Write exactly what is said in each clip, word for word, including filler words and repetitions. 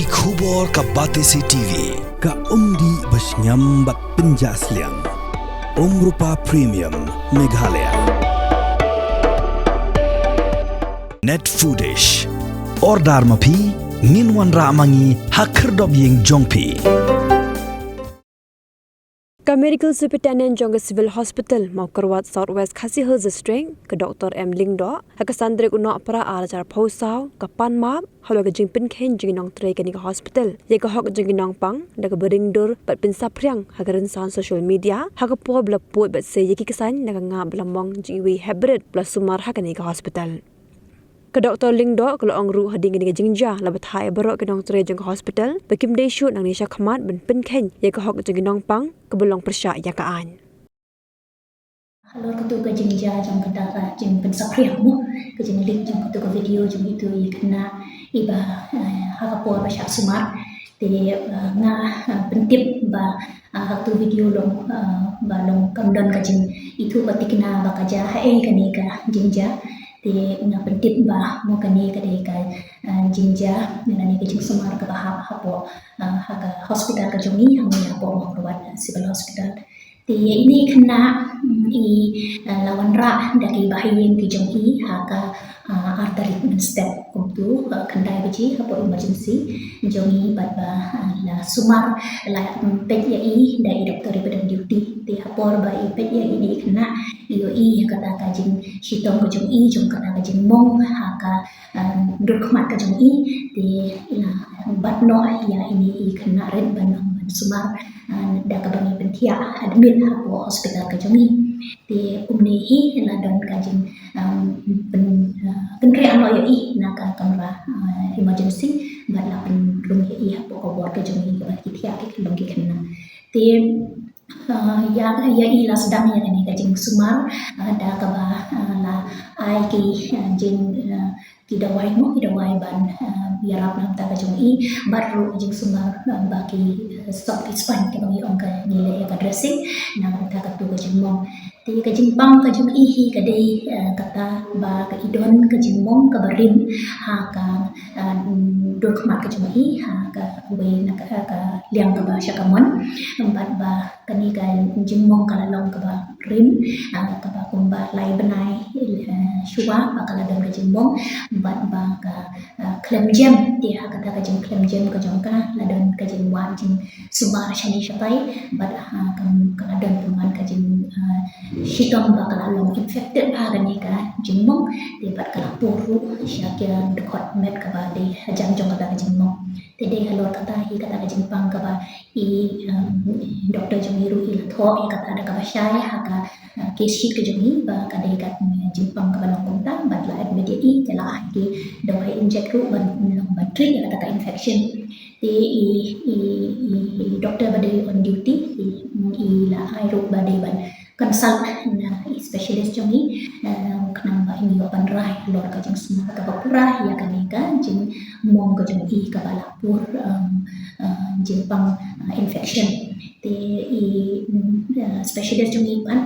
Ki khubor ka Batesi T V, ka umdih ba shngiam bad pynjah sliang. Umrupa Premium, Meghalaya. Net Foodish. Order ma phi, ngin wanrah ma ngi ha khyrdop ïing jong phi. Ka Medical Superintendent jong ka Civil Hospital Mawkyrwat, South West Khasi Hills District, ka Doctor M Lyngdoh, ha ka san tarik u Nohprah ar hajar arphew saw, ka pan map halor ka jingpynkheiñ jong ki nongtrei kane ka hospital ïa ka hok jong ki nongpang da kaba ring dur bad pynsaphriang ha ka rynsan social media ha ka por ba la pud bad sei ïa ki ksain na ka ngap ba la mong jong iwei i hepbrit ba la sumar ha kane ka hospital. Ka Doctor Lyngdoh ka la ong ruh hadien kane ka jingjia la batai ïa baroh ki nongtrei jong ka hospital ba kim dei shuh nangne shakhmat ban pynkheiñ ïa ka hok jong ki nongpang kaba long pyrshah ïa ka aiñ. Halor katu ka jingjia jong kata ka jingpynsaphriang mo, ka jingleak jong katu ka video jong itu i khynnah iba, eh, ha ka por ba shah sumar. Te, eh, nga, eh, pyntip ba, eh, ha katu video long, eh, ba long kam don ka jingithuh ba thikna ba ka jia haei kane ka jingjia. Te nga pyntip ba mo kane ka dei ka, eh, jingjia lane ka jingsumar kaba hap hapoh, eh, ha ka hospital ka jong i, hangne hapoh Mawkyrwat Civil Hospital. Te ïa ine i khynnah, mm, i, eh, la wanrah da ki bahaïing ki jong i ha ka, eh, ar tarik mynstep kumtu, eh, khyndai baje hapoh emergency jong i bad ba, eh, la sumar, la, mm, peit ïa i da i doktor iba don duty. Te ha por ba i peit ïa ine i khynnah, i ïohi ïa kata ka jingshitom ka jong i, jong kata ka jingmong ha ka, um, dur khmat ka jong i. Te i la bat noh ïa ine i khynnah rit ban, ban sumar, um, da kaba ngi pynthiah admit hapoh hospital ka jong i. Te kumne hi la don ka jing, um, pyn, uh, pynriah noh ïa i na ka kamra, uh, emergency bad la pynrung ïa i hapoh ka ward ka jong i kaba ki thiah ki long ki khynnah. Te, uh, ïa, ïa i la sdang ïa kane ka jingsumar, uh, da kaba, uh, la ai ki, uh, jing, uh, ki dawai mo, ki dawai ban, uh, ïarap na ka bynta ka jong i, bad ruh jingsumar, uh, ba ki, uh, sop ki sponge kaba ngi ong ka ngi leh ïa ka dressing na ka bynta katu ka jingmong. Te ka jingpang ka jong i hi ka dei, uh, kata ba ka i don ka jingmong kaba rim ha ka, uh, dur khmat ka jong i, ha kawei na ka, ka liang kaba sha kamon. Bad ba kane ka jingmong ka la long kaba rim, ah, kaba kumba lai bnai, eh, shuwa ba ka la don ka jingmong, bad ba ka, ah, khlem jem, te ha kata ka jingkhlem jem ka jong ka la don ka jingwad jingsumar shane shatai, bad, ah, ka, ka la don pynban ka jing, ah, shitom ba ka la long infected ha kane ka jingmong, te bad ka la pur ruh sha ka dkhot met kaba dei hajan jong kata ka jingmong. Te dei halor kata hi kata ka jingpang kaba i, um, doktor jong i ruh i la thoh ïa kata da kaba shai ha ka, uh, case sheet ka jong i ba ka dei ka, um, jingpang kaba long kumta bad la admit ïa i, te la ai ki dawai inject ruh ban, ban treat ïa kata ka infection. Te i, i, i, i doktor ba dei on duty i, i la ai ruh ba dei ban consult na i specialist jong i, eh, khnang ba in ïoh ban rai halor ka jingsumar kaba pura ïa kane ka jingmong ka jong i kaba la pur, um, uh, jingpang, uh, infection. Te i, mm, uh, specialist jong i pat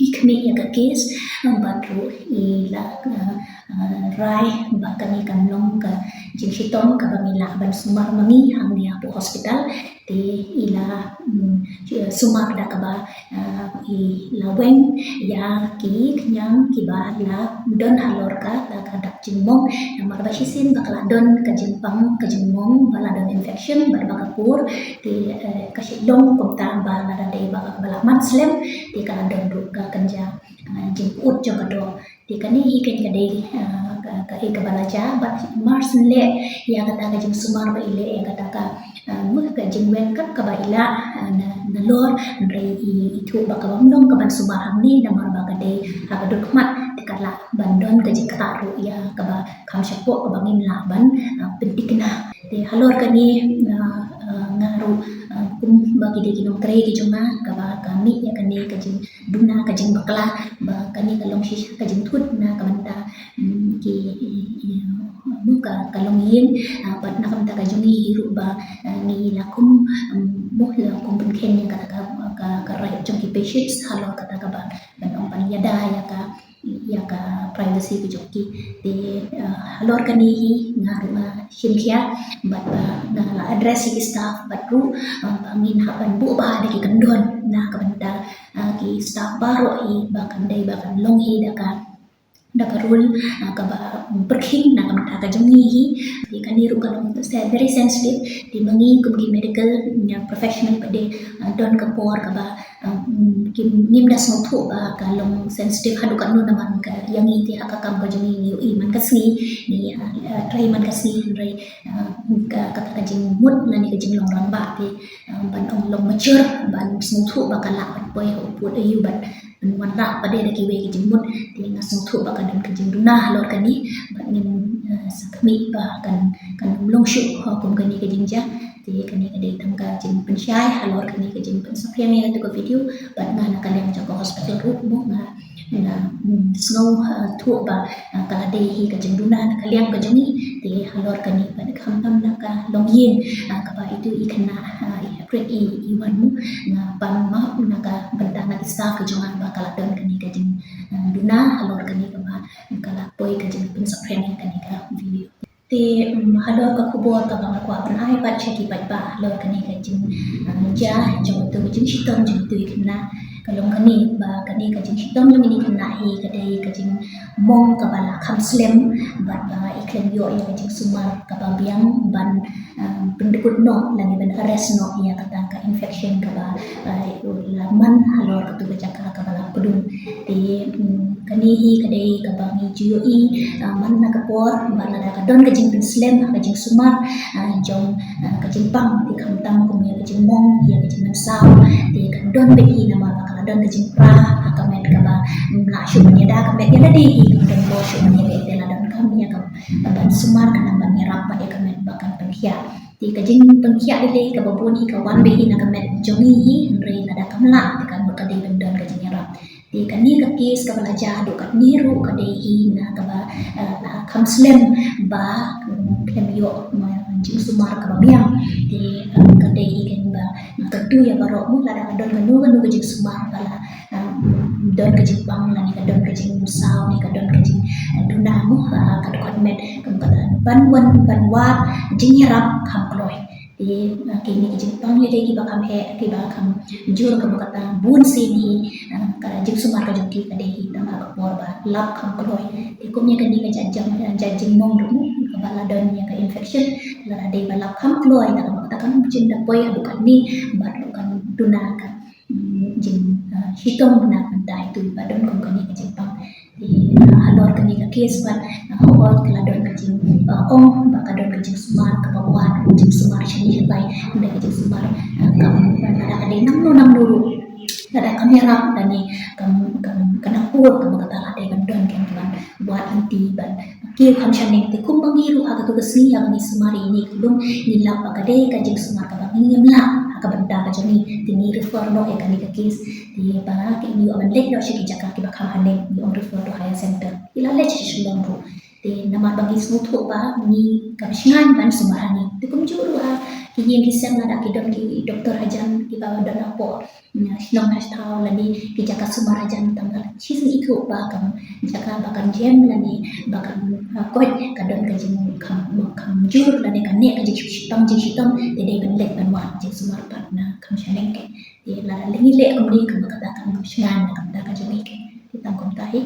i khmih ïa ka case, um, bad ruh i la, uh, uh, rai ba kane kan long ka jingshitom kaba ngi lah ban sumar ma ngi hangne hapoh hospital. Te i la, mm, sumar da kaba, ah, i la weng ïa ki khñiang kiba la don halor kata ka dak jingmong. Namar ba shisien ba ka la don ka jingpang ka jingmong ba la don infection bad ba ka pur. Te, eh, ka shu long kumta ba lada dei ba ka, ba la man slem. Te ka la don ruh ka kynja, ah, jingpyut jong ka doh. Te kane hi kan ka dei, ah, ka, ka, eh, kaba la jia, bad mar syn leh ïa kata ka jingsumar ba i leh ïa kata ka, ah, mut ka jingweng kat kaba i lah, ah, na, nalor, hynrei i, i thuh ba kaba ym long kaban sumar hangne namar ba ka dei ha ka dur khmat, te ka lah ban don ka jingktah ruh ïa kaba kham shapoh kaba ngim lah ban, ah, pynthikna. Te halor kane, ah, ah, nga ruh, ah, kum ba ki dei ki nongtrei ki jong nga, kaba ka mih ïa kane ka jing duna ka jingbakla, ba kane ka long shisha ka jingthut na ka bynta, mm, ki, i, i, mo ka, ka longïing, ah, bad na ka bynta ka jong ngi ruh ba, ah, ngi la kum, mm, mo la kum pynkheiñ ïa kata ka, ka, ka right jong ki patients, halor kata kaba, ban ong ban ïada ïa ka, ïa ka privacy ka jong ki. Te halor kane hi nga ruh nga shim khia bad ba nga la address ïa ki staff bad ruh ba ngin hap ban buh bha da ki kyndon na ka bynta ki staff baroh hi ba kan dei ba kan long hi da ka da ka rule kaba pyrkhing na ka bynta ka jong ngi hi. Te kane ruh ka long very sensitive. Te ma ngi kum ki medical professional pat de don ka por kaba ngim da sngewthuh ba ka long sensitive haduh katno namar ka ïa ngi te ha ka kam ka jong ngi ngi ïohi man ka sngi, ngi trai man ka sngi, hynrei ka ka jingmut lane ka jinglong rangbah te ban ong long mature ban sngewthuh ba ka lah ban poi ha u pud aïu bad ban wanrah pat de da kiwei ki jingmut. Te nga sngewthuh ba ka don ka jingduna halor kane bad ngin sa khmih ba kan kan long shuh kum kane ka jingjia. Te kane ka dei tang ka jingpynshai halor kane ka jingpynsaphriang ïa katu ka video bad nga na ka liang jong ka hospital ruh mo nga nga sngewthuh ba ka la dei hi ka jingduna na ka liang ka jong ngi. Te halor kane bad khamtam na ka longïing kaba itu i khynnah i haprit i i wan mo nga pan map na ka bynta na ki staff ka jong nga ba ka la don kane ka jingduna halor kane kaba ka la poi ka jingpynsaphriang ïa kane ka video. Te halor ka khubor kaba nga kwah ban ai pat sha ki paidbah halor kane ka jingjia jong utu ka jingshitom jong utu i khynnah ka long kane ba kane ka jingshitom jong ini khynnah hi ka dei ka jingmong kaba la kham slem bad ba i khlem ïoh ïa ka jingsumar kaba biang ban pyndkut noh lane ban arrest noh ïa kata ka infection kaba la man halor katu ka jaka kaba la pdung. Te kane hi ka dei kaba ngi ju ïohi man na ka por ba lada ka don ka jingpynslem ha ka jingsumar jong ka jingpang te khamtam kum ïa ka jingmong ïa ka jingmynsaw te kan don beit hi namar ba ka la don ka jingpra ha ka met kaba ym lah shuh ban ïada ka met ïa lade hi ka don bor shuh ban ïada te la don kam ïa ka ban sumar ka nang ban ïarap bad ïa ka met ba kan pynkhiah. Te ka jingpynkhiah lei lei kaba bun hi ka wan beit hi na ka met jong ngi hi hynrei lada kam lah te kan mut ka dei ban don ka jingïarap. Te kane ka case kaba la jia haduh katne ruh ka dei hi na kaba la kham slem ba khlem ïoh jingsumar kaba biang. Te ka dei hi kan ba nga kyntu ïa baroh mo lada ka don kano kano ka jingsumar ba la don ka jingpang lane ka don ka jingmynsaw ne ka don ka jingduna mo ka dkhot met ka ban wan ban wad jingïarap kham kloi. Te kine ki jingpang lei lei kiba kham heh kiba kham jur ka mut kata bun sien hi ka jingsumar ka jong ki ka dei hi tang ha ka por ba lap kham kloi. Te kum ïa kane ka jait jingmong ruh mo kaba la don ïa ka infection lada dei ba lap kham kloi ta ka mut kata kan jin da poi haduh katne bad ruh kan duna ka jingshitom na ka bynta itu ba don kum kane ka jingpang. Te halor kane ka case pat hooid ka la don ka jingong ba ka don ka jingsumar kaba wad jingsumar shane shatai, ka jingsumar kam lada ka dei nangno nangno ruh lada kam ïarap lane kam kam ka nang pur kaba kata la dei ban don ka ban wad lynti ban kiew kham shaneng. Te kum ma ngi ruh ha katu ka sngi ha ba ngi sumar ïa ine i khubor ngi lap ba ka dei ka jingsumar kaba ngi ngim lah ha ka bynta ka jong ngi te ngi refer noh ïa kane ka case. Te ba ki ngi ïoh ban leit noh sha ki jaka kiba kham haneng ngi ong refer to higher center. Ngi la leit sha Shillong ruh. Te namar ba ngi sngewthuh ba ngi kam shngaiñ ban sumar hangne. Te kumjuh ruh ha ki ïing ki sem lada ki don ki doktor hajan kiba don hapoh shnong hashthaw lane ki jaka sumar hajan tang ba shisien ithuh ba kam jaka ba kam jem lane ba kam koit ka don ka jingkham kham jur lane ka neh ka jingshitom jingshitom te dei ban leit ban wad jingsumar pat na kham shaneng ke. Te lada ngi leh kumne kumba kata kam shngaiñ na ka bynta ka jong ngi ke. Te tang kumta hi.